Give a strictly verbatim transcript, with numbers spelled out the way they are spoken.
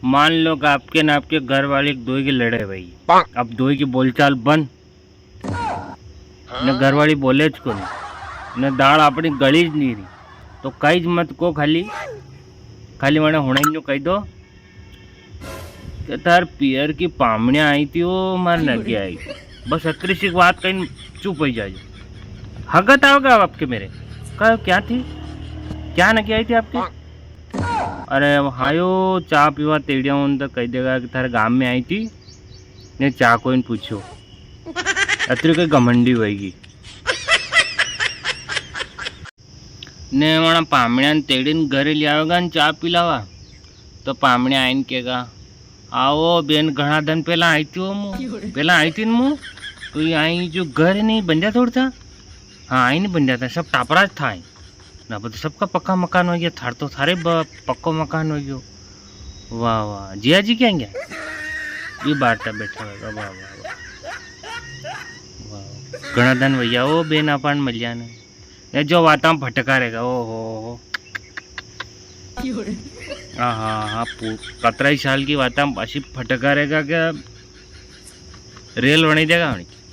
मान लो कि आपके ने आपके घर वाली दोई की लड़े भाई, अब दोई की बोलचाल बंद, ने घर वाली बोले ज कोनी, ने दाल अपनी गली ज नी री, तो कई ज मत को, खाली, खाली वणे हुणे न्यू कही दो कि थार पियर की पामणिया आई थी, वो मार नगे आई। बस अतरी सी बात कही चुप हो जाए। हगत आओगे आप आपके मेरे? कहो क्या थी, क्या नगे आई थी आपके? अरे हायो, चा पीवा तेड़िया हूँ तो कही देगा कि थारे गांव में आई थी, ने चा कोई ने पूछो। अतरी कोई घमंडी होएगी। ने वणा पामणिया ने तेड़ी ने घरे ले आवेगा ने चा पिलावा, तो पामणिया आईने केगा, "आओ बेन, घणा दिन पेला आई थी हो मु, पेला आई थी न मु, तो ये आई जो घर नी बंध्या थोड़ा था, हाँ, आई नी बंध्या था, सब टापरा ज था आई। ना, अब तो सबका पक्का मकान हो गया, थार तो थारे ब-, पक्को मकान हो गयो। वाह, वाह, जिया जी क्या गया? ये बारता बैठा होगा, वाह, वाह, वाह। वाह, घणा दिन भैया, ओ बेन, अपन मिलिया ने। ने जो वातां फटकारेगा, ओ हो हो। हाँ, हाँ, हाँ, पू-, कतरा ही साल की वातां अशी फटकारेगा क्या? रेल बनी देगा उनकी।